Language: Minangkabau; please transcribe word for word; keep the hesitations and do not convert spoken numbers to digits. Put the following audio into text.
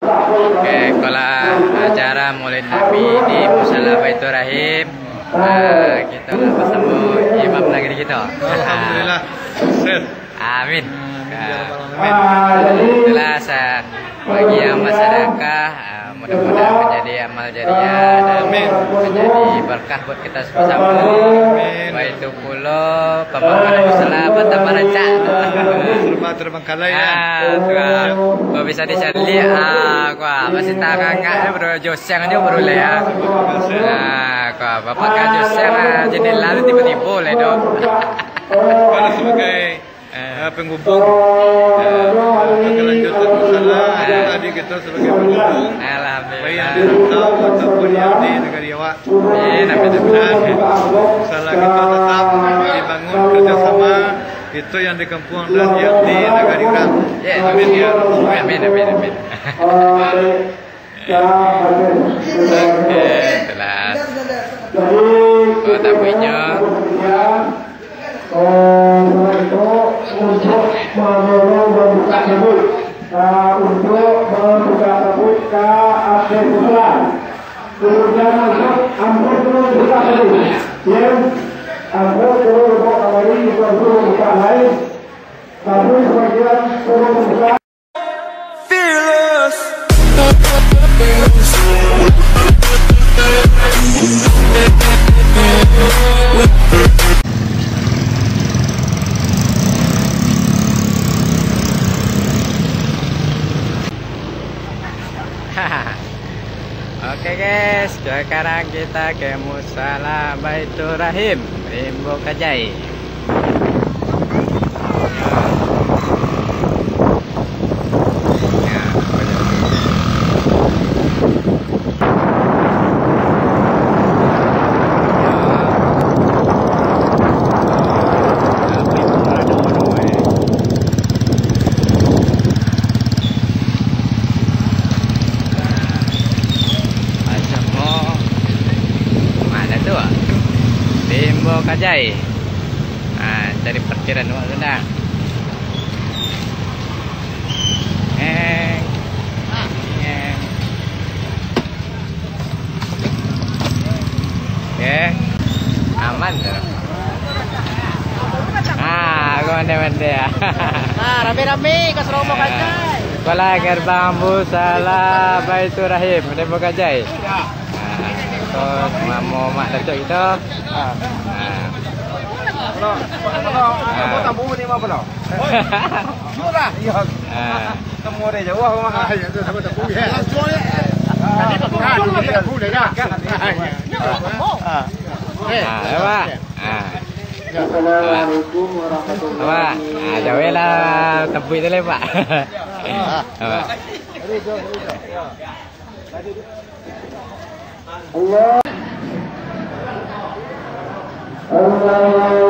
Oke, kalau acara Maulid Nabi di Musala Baiturrahim, ah, kita lah bersama Imam Negeri kita. Alhamdulillah. Amin. Amin, ya rabbal alamin. Itulah sa-, bagi yang bersedekah, ah, mudah-mudahan menjadi amal jariah dan menjadi berkah buat kita sama-sama. Amin. Baik itu pulo pembangunan musala bertambah rancak. Serba terbengkalai, ya. Ah, tu lah. Kalau bisa dicari, ah, kuah, masih tak ngangak, bro. Joseng aja, bro, lah, ya. Ah, kuah, bapak kan joseng, ah, jendela tu tiba-tiba lah, dok. Kalau sebagai, eh, penghubung, eh, kelanjutan musala, adik-adik kita sebagai penghubung, baik yang di rantau ataupun yang di negeri awak. Amin, amin, amin. Dan musala kita tetap dibangun kerjasama, itu yang di kampung dan yang di negeri urang. Ya. Amin, ya rabbal alamin. Amin, amin, amin. Oke, jelas. Oh, tamuinyo. Untuk menolong membuka tabut, ah, untuk membuka tabut ka ateh pusaran. Kemudian masuk, ampun turun buka tadi. Ya, ampun turun buka kamari, bukan turun buka lain. Tapi sebagian turun buka. Oke guys, sekarang kita ke Musala Baiturrahim, Rimbo Kajai. Macam mo, mana tu, ah? Rimbo Kajai. Ah, cari parkiran dulu, sudah. Eh. Eh. Oke. Aman tu. Ah, aku mandai-mandai, ah. Ah, rame-rame ka Rimbo Kajai. Kepala Gerbang Musala Baiturrahim, Rimbo Kajai. Ah, terus mamo mak datuk kita. Ah. Ah. Jujur lah. Iyo. Ah. Temu dari jauh, mah. Ah, iyo, tu sama temu, ya. Tadi bukan, tadi bukan, ya. Ah, iyo. Ah. Eh. Ah, ya, Pak. Ah. Assalamualaikum warahmatullahi wabarakatuh. Pak, ah, jauh lah, tempuik tu lah, Pak. Ah. Pak. Allah. Allah.